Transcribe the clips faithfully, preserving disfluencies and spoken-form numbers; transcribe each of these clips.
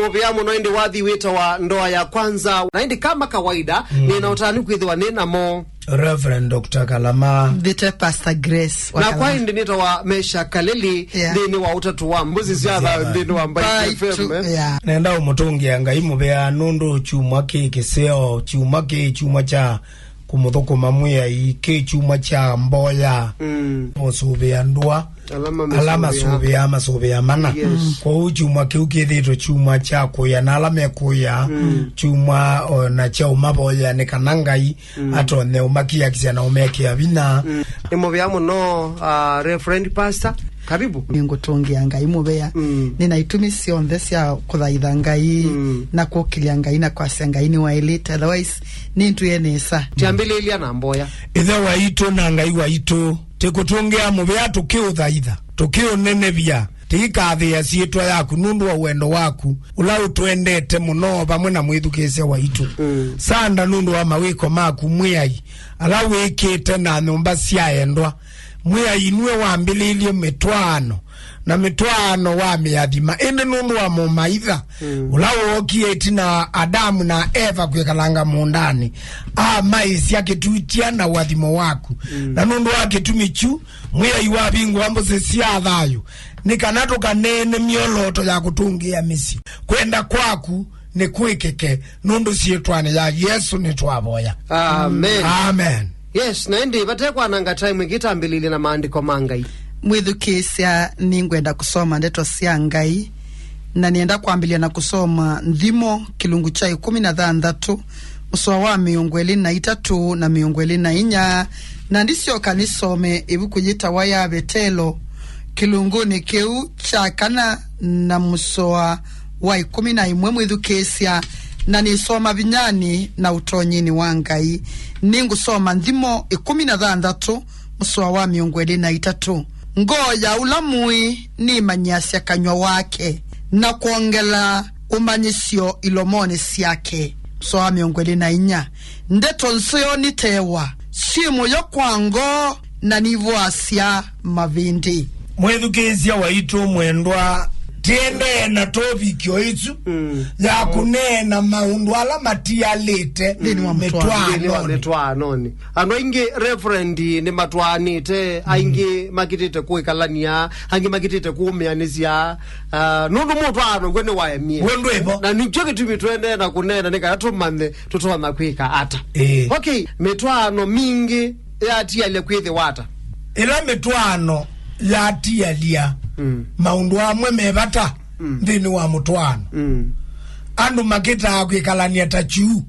Mũvea mũno ĩndĩ wathi wĩtawa ndoa ya kwanza. Na ĩndĩ kama kawaida, nĩna ũtanu kwĩthĩwa nĩ namo. Reverend Doctor Kalama. Vite Pastor Grace wa Na kwa Kalama. Ĩndĩ nĩtawa Mesha Kaleli, Yeah. Nthĩnĩ wa ũtatu wa mbuzi sya thayũ, nthĩnĩ wa Mbaitu Mbaitu, F M, eh. Yeah. Nenda ũmũtũngĩa Ngai mũvea nũndũ kyumwa kĩ kĩseo, kyumwa kĩ kyumwa kya kũmũthũkũma Mwĩai, kĩ kyumwa kya mboya, Mm. ũsũvĩa ndũa, Ala ala mamesũvĩa. Masũvĩa, masũvĩa mana. Yes. Kwoou kyumwa kĩu kĩthĩtwe kyumwa kya kũya na ala mekũya, Mm. kyumwa o na kya ũmavoyea nĩ kana Ngai Mm. atonye ũmakiakisya na ũmekĩa vinya. Mm. Nĩ mũvea mũno, uh, Reverend Pastor. Karibu. Nĩngũtũngĩa Ngai mũvea. Mm. Nĩ na itumi syonthe sya kũthaitha Ngai Mm. na kũkĩlya Ngai na kwasya Ngai nĩwaĩlĩte. Otherwise, nĩntwĩe nesa. Tiambĩlĩlya na mboya. Ĩthe waitũ na Ngai waitũ, tĩkũtũngĩa mũvea tũkĩũthaitha, tũkĩũnenevya, tĩikathĩĩa syĩtwa yaku nũndũ wa wendo waku ũla ũtwendete mũno vamwe na mwĩthukĩĩsya waitũ. Mm. Sanda nũndũ wa mawĩko maku Mwĩai, ala wĩkĩte na nyũmba sya endwa. Mwĩai nue wambĩlĩilye mĩtwaano, na mĩtwaano wa mĩathima, ĩndĩ nũndũ wa mũmaitha Mm. ũla wookie ĩtina wa Adamu na Eva kwĩkalanga mũũndanĩ, amaĩsya kĩtutya na ũathimo waku. Mm. Na nũndũ wa kĩtumi kyu, Mwĩai wavingũa mbũsĩ sya thayũ, nĩ kana tũkaneene myolooto ya kũtũngĩĩa mĩsyĩ. Kwenda kwaku nĩ kwĩkĩke, nũndũ syĩtwanĩ ya Yesũ nĩtwavoya. Amen. Amen. Yes, na ĩndĩ vate kwananga time ĩngĩ, tambĩlĩlye na maandĩko ma Ngai. Mwĩthukĩĩsya, nĩngwenda kũsoma ndeto sya Ngai, na nĩenda kwambĩlya na kũsoma Nthimo kĩlungu kya ĩkũmi na thanthatũ, mũsoa wa mĩongo ĩlĩ na itatũ na mĩongo ĩlĩ na inya, na ndisyoka nĩsome ĩvuku yĩtawa ya Vetelo, kĩlungunĩ kĩu kya kana na mũsoa wa ĩkũmi na ĩmwe, mwĩthukĩĩsya, na nĩsoma vinyanĩ na ũtonyinĩ wa Ngai. Nĩngũsoma Nthimo ĩkũmi na thanthatũ, mũsoa wa mĩongo ĩlĩ na itatũ. Ngoo ya ũla mũĩ nĩmanyĩasya kanyw'a wake, na kwongela ũmanyĩsyo ilomonĩ syake. Mũsoa wa mĩongo ĩlĩ na inya. Ndeto nzeo nĩ tewa, syĩ mũyo kwa ngoo, na nivũasya mavĩndĩ. Mwĩthukĩĩsya waitũ mwendwa, tĩendee na tovikyo ĩsu Mm. ya kũneena maũndũ ala matialĩte Nthĩnĩ wa mũtwaano. Nthĩnĩ wa mĩtwaanonĩ. Andũ aingĩ, Reverend, nĩmatwaanĩte, aingĩ makĩtĩte kwĩkalania, angĩ makĩtĩte kũũmĩanĩsya, ah, nũndũ mũtwaano w'o nĩwaemie. W'o ndwĩvo. Na nĩkyo kĩtumi tũendee na kũneena nĩ kana tũmanye tũtonya kwĩka ata. Ĩĩ. Okay, mĩtwaano mingĩ yatialya kwĩthĩwa ata? Ĩla mĩtwaano yatialya Mm. maũndũ amwe me vata Mm. nthĩnĩ wa mũtwaano. Mm. Andũ makĩtaa kwĩkalania ta kyuu.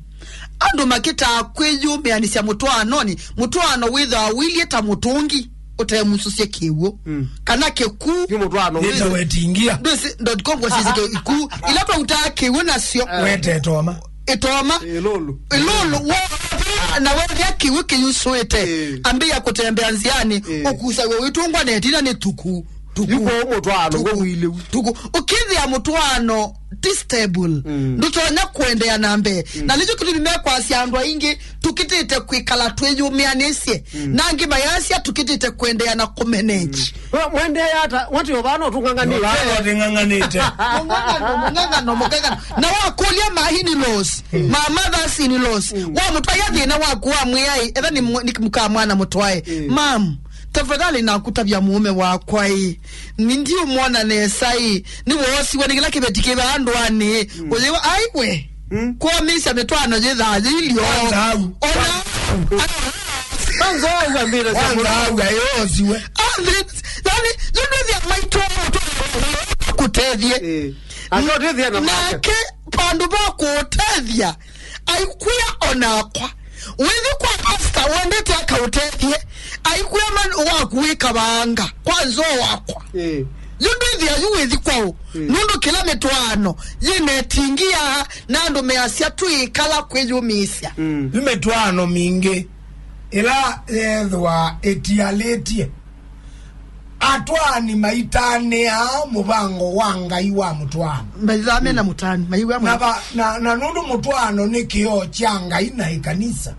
Andũ makĩtaa kwĩyũmĩanĩsya mũtwaanonĩ, mũtwaano wĩthĩwa ũilyĩ ta mũtũngi ũtemusũsye kĩw'ũ, Mm. kana kĩkuu. Yu mũtwaano Nĩta wĩthĩwa. Wetingia. Ndwĩsĩ dot com kwa sisi kĩkuu. Ila twautaa kĩw'ũ nasyo. Eh. Wete toma. Ĩtoma. Ĩlũlũ. Ĩlũlũ. Wa-, na wethĩa kĩw'ũ kĩyusũĩte, Eh. ambĩĩa kũtembea nzĩanĩ, Eh. ũkusaw'a wĩtũngwa na ĩtina nĩ tuku. Tuku. Yu kwoou mũtwaano Tuku. W'o ũilyĩ. Tuku. Ũkĩthĩa mũtwaano ti stable. Mm. Ndũtonya kũendeea na mbee. Mm. Na nĩkyo kĩtumi mekwasya andũ aingĩ tũkĩtĩte kwĩkala twĩyũmĩanĩsye. Mm. Na angĩ mayasya tũkĩtĩte kũendeea na kũmanage. Mm. Mwendeea ata? Wati ovano tung'ang'anĩte. Ovano tung'ang'anĩte. Mũng'ang'ano, mũng'ang'ano, mũng'ang'ano. Na wakũlya ma in-laws, Mm. ma mothers in-laws, Mm. wamũtwaia thĩna waku wa Mwĩai, etha nĩ mũ-, nĩ mũka mwana mũtwae. Mm. Mam, tafadhali nakũtavya mũũme wakwa ĩ. Nĩ ndiũmwona nesa ĩ. Nĩwoosiwe nĩ kĩla kĩveti kĩ vaa ndũanĩ ĩ. Mm. Ũyĩwa, ai we. Mm. Kwomĩsya mĩtwaano yĩthaa yĩilyo. Kwanza au. Ona. Kwanza au ambĩre Kwanza au, ai, oosiwe. Yani, yani, yũndũthya maitũ kũtethie. Eh. Akotethia na make. Nake, pandũ va kũtethia, aikwĩa onakwa. Wĩthi kwa pasta, wendete akaũtethie. Aikwĩa man waku wĩkavanga kwa nzoo wakwa. Eh. Yu ndwĩthĩa yu wĩthi kwaũ. Eh. Nũndũ kĩla mĩtwaano yĩnetingia na andũ measya twĩkala kwĩyũmĩĩsya. Mm. Yu mĩtwaano mingĩ ĩla yethĩwa ĩtialĩtye. Atwaani maitanĩaa mũvango wa Ngai wa mũtwaano. Maithaa me na mũtaani, maiw'a na, mũno. Va, na, na nũndũ mũtwaano nĩ kĩoo kya Ngai na ĩkanisa,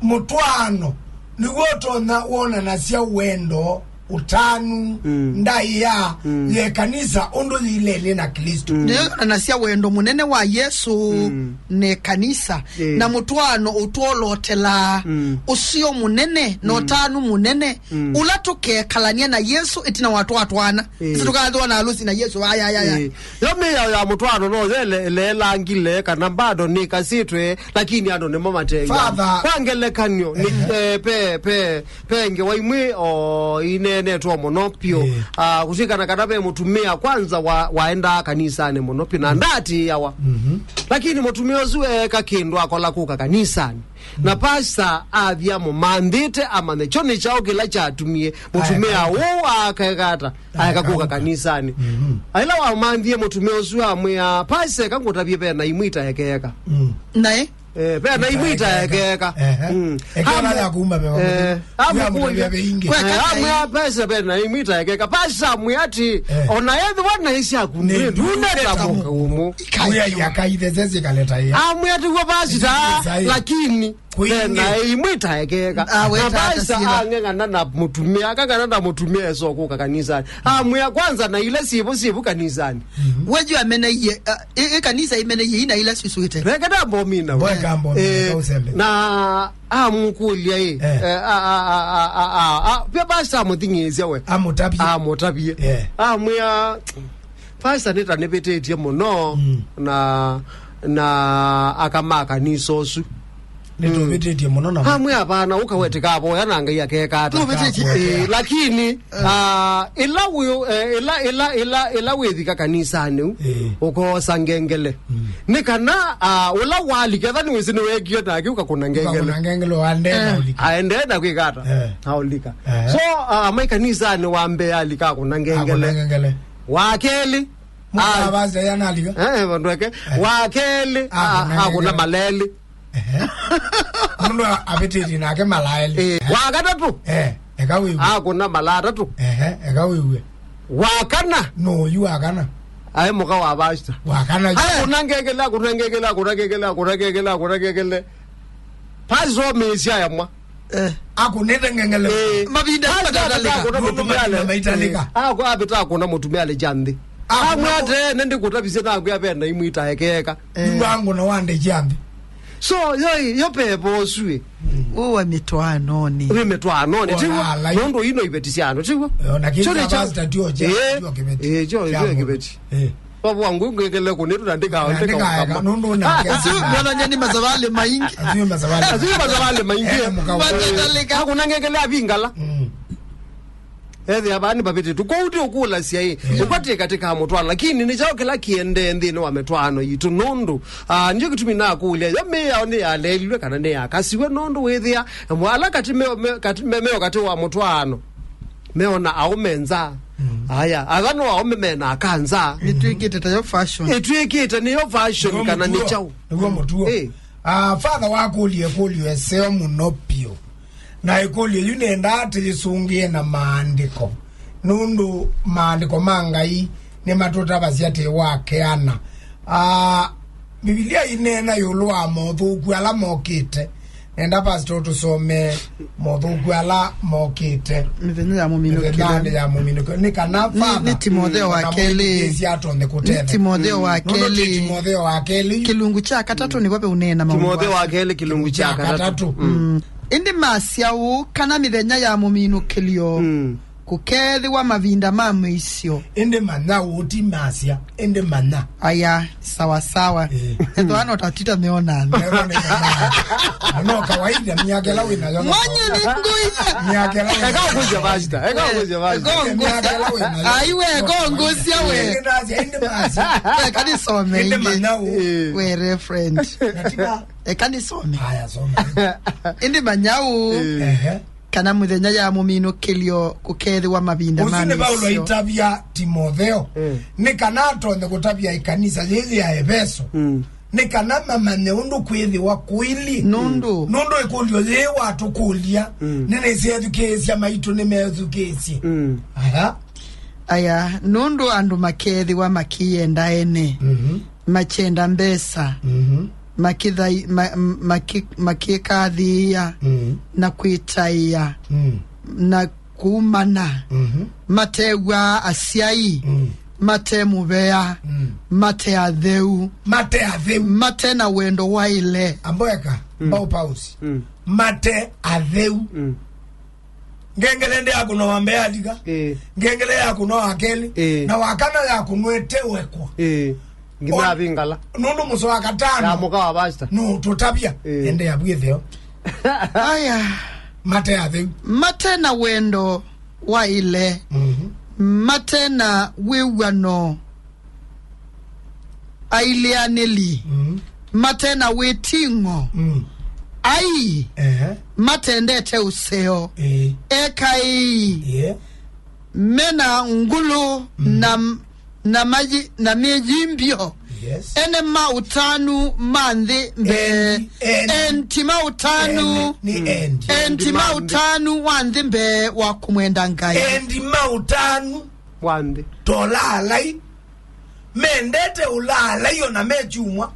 mũtwaano nĩw'o ũtonya wonanasya wendo ũtanu, mm, ndaĩa, mm, ye kanisa ũndũ yĩilenĩ na Kristo. Mm. Nĩyo yonanasya wendo mũnene wa Yesũ, mm, ne kanisa, eh, na mũtwaano ũtwolotelaa, mm, ũseo mũnene na, mm, ũtanu mũnene, mm, ũla tũkekalany'a na Yesũ ĩtina wa twatwaana. Eh. Ĩsĩ tũkathwa na alũsi na Yesũ, aya, aya, aya. Eh. Yo mĩao ya mũtwaano no yele-, yeleelangile kana bado nĩkasĩtwe, lakini andũ nĩmo matew'a. Father. Kwa ngelekany'o, nĩ, eh, pe, pe, pe ngewa imwe o ineenetwe mũno piũ. Eh. Ah, kũsikana kana ve mũtumĩa kwanza wa, waendaa kanisanĩ mũno piũ na, mm, ndatĩĩawa. Mhm. Lakini mũtumĩa ũsu eeka kĩndũ akola kũka kanisanĩ. Na pasta athi amũmanthĩte amanye kyo nĩ kyaũ kĩla kyatumie mũtumĩa ũũ akeka ata, aeka kũka kanisanĩ. Mhm. Aĩla wamanthie mũtumĩa ũsu amwĩa, "Pasta, eka ngũtavye, ve na imwe itaekeeka." Mm. Naĩ? Eh, ve na imwe itaekeeka. Ehe. Mm. Eka na ya kuma ve, eh, amũkũlya. Ve ingĩ. Eh, amwĩa, "Pasta, ve na imwe itaekeeka." Pasta amwĩa atĩ, eh, "Ona ethĩwa naĩ syaku nĩ ndune ta mũka ũmũ." Kuya ya kaithe sesi kaleta ya. Amwĩa atĩ, "W'o pasta, lakini ve na imwe itaekeeka." Ah, na pasta ang'eng'ana na mũtumĩa, akang'ana na mũtumĩa esokũka kanisanĩ. Amwĩa, "Kwanza na ila sivu, sivu kanisanĩ." Mhm. Weju ameneie, ah, ĩ, ĩ kanisa imeneiye ina ila siswĩte. Reke ndambomina. Mboeka mbomina, eh, kausembe. Na amũkũlya ĩ, eh, eh, a, a, pia pasta amũthing'ĩĩsya we. Amũtavye. Amũtavye. Eh. Amwĩa, "Pasta, nĩta nĩvĩtĩtye mũno, mm, na, na aka ma kanisa ũsu." Nĩtũvĩtĩtye mũno na amwĩa, "Hapana, ũka we tĩkavoya na Ngai akeka ata." Tũvĩtĩtye. Eh, lakini, ah, ĩla wĩ, eh, ĩla, ĩla, ĩla, ĩla wĩthika kanisanĩ u, eh, ũkoosa ngengele. Mm. Nĩ kana, ah, ũla walika, ethwa nĩwĩsĩ nĩweekie nake ũkakũna ngengele. Ũkakũna ngengele, waendee na, eh, ũlika. Aendee na kwĩka ata? Eh. Na ũlika. Eh. So, ah, mai kanisanĩ wa mbee alika akũna ngengele. Akũna ngengele. Wa kelĩ, mũka ah, pasta ya nalika. Eh, vandũ eke. Eh. Wa kelĩ, akũna, ah, akũna ngengele. Malelĩ. Ehe. Mũndũ avĩtĩtye nake mala elĩ. Eh, wa katatũ. Eh, eka wĩw'e. Akũna mala atatũ. Ehe, eka wĩw'e. Wa kana. No, yu wa kana. Aĩ mũka wa pasta. Wa kana. Akũna ngengele, akũna ngengele, akũna ngengele, akũna ngengele, akũna ngengele. Pasta omĩĩsya yamwa. Eh. Akũnĩte ngengele. Eh. Mavinda pasta maitalĩka. Akũna mũtumĩale. Maitalĩka. Eh. Akwa apita akũna mũtumĩale kya nthĩ. Amwĩa ate, nĩndĩkũtavisye nakwĩa ve na imwe itaekeeka. Eh. Nĩwangũna wandĩkya nthĩ. So, yo, yo pepo ũsu ĩ. Mm. Ũwa mĩtwaanonĩ. Wĩ mĩtwaanonĩ, tiw'o? Nũndũ ino iveti sya andũ, tiw'o? Eh, ona kĩu kyo nĩ kya kya pastor tio kya, eh, tio kĩveti. Eh, kyo, kyo kĩveti. Eh. Baba wangu ngengele kũnĩtu na ndĩka, na ndĩka ndĩkaeka, kama. Nũndũ na kya. Asu mwana nyani masavalĩ maingĩ. Asu masavalĩ. Asu masavalĩ maingĩ. Eh, mũkawa. Matalĩka. Akũna ngengele avingala. Mm. Ethĩa vaa nĩvavĩtĩtwe. Kwoou ti ũkũlasya ĩ, yeah, ũkwatĩe katĩ ka mũtwaano, lakini nĩ kyaũ kĩla kĩendee nthĩnĩ wa mĩtwaano yitũ? Nũndũ, ah, nĩkyo kĩtumi nakũlya, yo mĩao nĩyaleelilwe kana nĩyakasiwe? Nũndũ wĩthĩa, amwe ala katĩ meo, me, katĩ, me, meo katĩ wa mũtwaano, meona aũme nza. Mm. Aya, ava no aũme mena aka nza. Nĩtwĩkĩte tayo fashion. Ĩtwĩkĩte nĩyo fashion. Nĩguo kana nĩ mũtuo. Kyaũ? Nĩguo mũtuo. Eh. Ah, Father wakũlya ĩkũlyo ĩseo mũno piũ. Na ĩkũlyo yu nĩendaa tũyĩsũngĩe na maandĩko, nũndũ maandĩko ma Ngai nĩmatũtavasya atĩ wakeana. Ah, Mbivilia ĩneena ĩũlũ wa mothũku ala mokĩte. Nenda pastor ũtũsomee mothũku ala mokĩte. Mĩthenya ya mũminũkĩlyo. Mĩthenyanĩ ya mũminũkĩlyo. Nĩ kana nĩ, Father, nĩ Timotheo wa kelĩ. Ona mwĩthukĩĩsya atonye kũtetheka. Nĩ Timotheo wa kelĩ. Nũndũ ti Timotheo wa kelĩ. Kĩlungu kya katatũ nĩvo veũneena maũndũ asu. Timotheo wa kelĩ kĩlungu kya katatũ. Mm. Ĩndĩ masya ũũ, kana mĩthenya ya mũminũkĩlyo, mm, kũkeethĩwa mavinda ma mũisyo. Ĩndĩ manya ũũ, ti masya, ĩndĩ manya. Aya, sawa sawa. Eh. Ethĩwa no tatita meona nthĩ. Ethĩwa nĩ manya. No kawaida, miaka ĩla wĩ nayo. Mwenye nĩ ngũi. Miaka ĩla wĩ nayo. Eka ũkũsya pastor, eka ũkũsya pastor. Eka ũkũsya. Miaka ĩla wĩ nayo. Ai, we, eka ũkũsya we. Ĩndĩ ndasya, ĩndĩ masya. Eka nĩsome ĩndĩ ingĩ. Manya ũũ. Eh. We referent. Natika. Eka nĩsome. Aya, soma. Ĩndĩ manya ũũ, eh, ehe, kana mũthenya ya mũminũkĩlyo kũkeethĩwa mavinda ma mĩisyo. Ũsu nĩ Paulo aitavya Timotheo, mm, nĩ kana atonye kũtavya ĩkanisa yĩĩ ya Eveso, mm, nĩ kana mamanye ũndũ kwĩthĩwa kũilyĩ. Nũndũ? Nũndũ ĩkũlyo yĩĩ watũkũlya, mm, nĩnĩsĩ ethukĩĩsya maitũ nĩmethukĩĩsye. Mm. Aha. Aya, nũndũ andũ makeethĩwa makĩyenda ene, mhm, makyenda mbesa, mhm, makĩthai-, ma-, makĩ-, makĩkathĩĩa, mhm, na kwĩtaĩa, mhm, na kũumana, mhm, matew'aa asyai, mm, mate mũvea, mm, mate atheu, mate atheu, mate na wendo waĩle. Amboeka, mm, mbau pausi. Mm. Mate atheu. Mm. Ngengele ndĩakũnwa wa mbee alika. Ĩĩ. Ngengele yakũnwa wa kelĩ. Ĩĩ. Na wa kana yakũnwa ĩtewekwa. Ĩĩ. Ngima on-, ya vingala. Nũndũ mũso wa katano ya mũka wa pastor. Nũtũtavya. Ĩĩ. Ende ya bwĩtheo. Aya. Mate atheu. Mate na wendo waĩle. Mhm. Mate na wĩw'ano ailĩanĩli. Mhm. Mate na wĩting'o. Mm. Ai. Ehe. Matendete ũseo. Ĩĩ. Ekaĩi. Yeah. Mena ngũlũ, mm, na na mayi-, na mĩyimbyo. Yes. Ene ma ũtanu ma nthĩ mbee. Endi, endi. Enti ma ũtanu. Ene, ni endi. Enti ma ũtanu wa nthĩ mbee wa kũmwenda Ngai. Endi ma ũtanu. Wa nthĩ. Tolaalai. Mendete ũlaalai ona me kyumwa.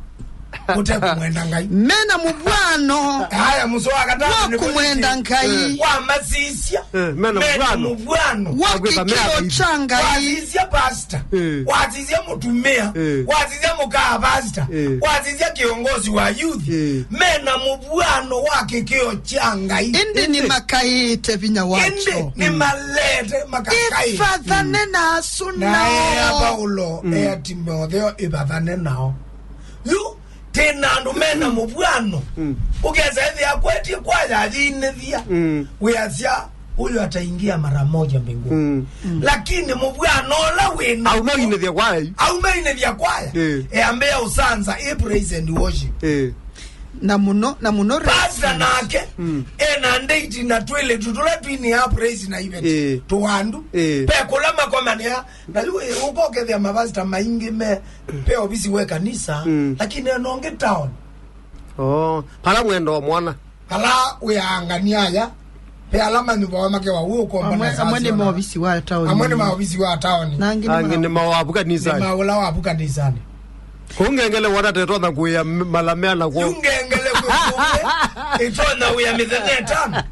Ũtekũmwenda Ngai. Mena mũvwano. Aya, mũso wa katano wa nĩ kũmwenda Ngai. Wamasisya. Eh, mena mũvwano. Mena mũvwano. Wa kĩkĩo kya Ngai. Wasisya pastor. Eh. Wasisya mũtumĩa. Eh. Wasisya mũkaa pastor. Eh. Wasisya kĩongozi wa youth. Eh. Mena mũvwano wa kĩkĩo kya Ngai. Ĩndĩ nĩmakaĩĩte vinya wakyo. Ĩndĩ nĩmalete makakaĩ. Ĩvathane na asu nao. Na ea Paulo, mm, ea Timotheo, ĩvathane nao. Yu, twĩ na andũ mena mũvwano. Mm. Ũkesa ĩthĩa kwetye kwaya yĩinĩthya. Mm. Wĩasya, "Huyu ataingia mara moja mbinguni." Mm. Mm. Lakini mũvwano ũla wĩna aumainĩthya kwaya yu. Aumainĩthya kwaya. Eh. Eambĩa ũsanza, ĩ praise and worship. Eh. Na mũno, na mũno pasta nake, mm, ena ndĩiti na twĩlĩtu tũla twinĩaa praise na event. Eh. Tũwandu. Eh. Pe kũla makomanĩa. Na yu, eh, ũkokethĩa mavasita maingĩ me, pe ovisi we kanisa, mm, lakini ena ũngĩ town. Oh, pala mwendo mwana. Ala wĩaangania aya, pe ala manyuvawa makewa, ũũ ũkomba amwe, na amwe nĩ sasyo na maovisi wa taoni. Amwe nĩ maovisi wa taoni. Na angĩ nĩ angĩ ma- nĩ mawavu kanisa. Nĩ maũla wavu kanisani. Kũu ngengele wona tetonya kũĩa m-, mala meana kw'o. Yu ngengele kwĩ kũmwe, ĩtonya wĩa mĩthenya ĩtano.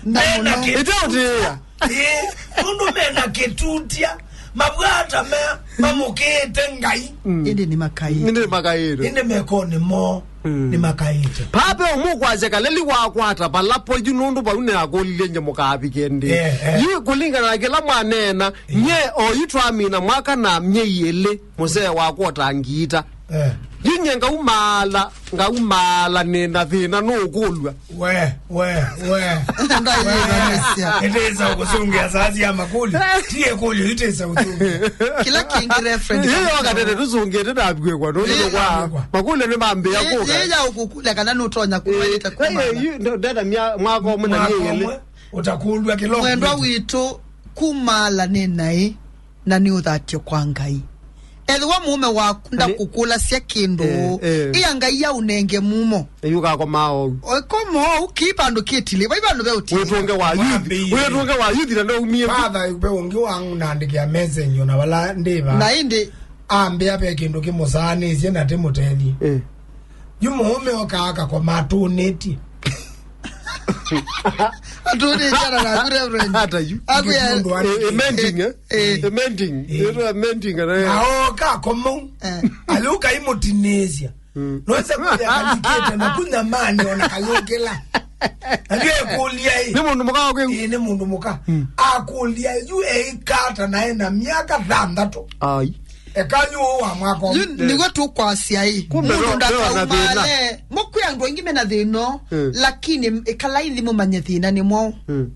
Na mena mũno. Kĩ- Ĩteũtĩĩa. Ĩĩ, nũndũ mena kĩtutya, mavwata me, mamũkĩĩte Ngai. Mm. Ĩndĩ nĩmakaĩte. Ĩndĩ nĩmakaĩte. Ĩndĩ mekonĩ moo, mm, nĩmakaĩte. Pape ũmũkwasya kaleli wakwata vala poyu nũndũ vau nĩakũlilye nye mũkavike ndĩ. Eh, eh. Yu kũlingana na kĩla mwaneena, eh, nye oyu twamina mwaka na myei ĩlĩ, mũsee wakwa ũtangiita. Eh. Yu nye ngaumaala, ngaumaala nĩ na thĩna nũũkũlw'a. We, we, we. Ndaĩyĩthanĩsya. Ĩtĩsa ũkũsũngĩa saa sya makũlyo. Ti ĩkũlyo, ĩtĩsa ũsũngĩa. Kĩla kĩngĩ reference. Ĩĩ, wakatete tũsũngĩte ndavikwĩkwa, nũndũ ĩĩ, kwa ndavikwĩkwa. Makũlyo nĩ mambĩa kũka. Ĩĩ, ya ũkũkũlya kana nũtonya kũmalĩta. Ĩĩ, kũmala. Yu, ndo-, ndeta mya-, mwaka ũmwe na mwaka myei ĩlĩ. Ũmwe, ũtakũlw'a kĩla. Mwendwa witũ, kumaala nĩ naĩ. Na nĩ ũthatyo kwa Ngai. Ethĩwa mũũme waku ndakũkũlasya kĩndũ, eh, eh, ĩa Ngai aũnenge mumo. Yu ũkakomaa oou. Ũikoma oou, kii vandũ kĩtilĩ, vai vandũ ve ũtilĩ. Wĩtũnge wa yuthi. Wambĩĩe. Wĩtũnge wa yuthi na ndaumie. Father, ve ũngĩ wang'ũnandĩkĩa message ona vala ndĩ va. Na ĩndĩ ambĩa ve kĩndũ kĩmũsaanĩsye na tĩmũtethye. Eh. Yu mũũme okaa akakoma atũnĩtye. Atũnĩtye ata naku, Reverend? Ata yu. Akwĩa. Nĩ mũndũ wa eh, eh, mending, eh? Eh. Eh, mending. Eh. Ĩtwa mending, eh. Na oka akoma. Eh. Ayũka imũtinĩsya. Mm. Noĩse kwĩthĩa kalikĩte na kunyamani ona kayũkĩla. Na ndio ekũlya ĩ. Nĩ mũndũ mũka wa kwĩu? Ĩ, nĩ mũndũ mũka. Mm. Akũlya yu eĩkata naĩ na myaka thanthatũ. Ai. Eka yu wa mwaka ũmwe. Yu nĩguo tũkwasya ĩ. Kumbe mũndũ no, no, na thĩna. Ndakaumaale. Mũkwĩ andũ aingĩ mena thĩna, mm, lakini ĩkalai nthĩ mũmanye thĩna nĩ mwaũ. Mm.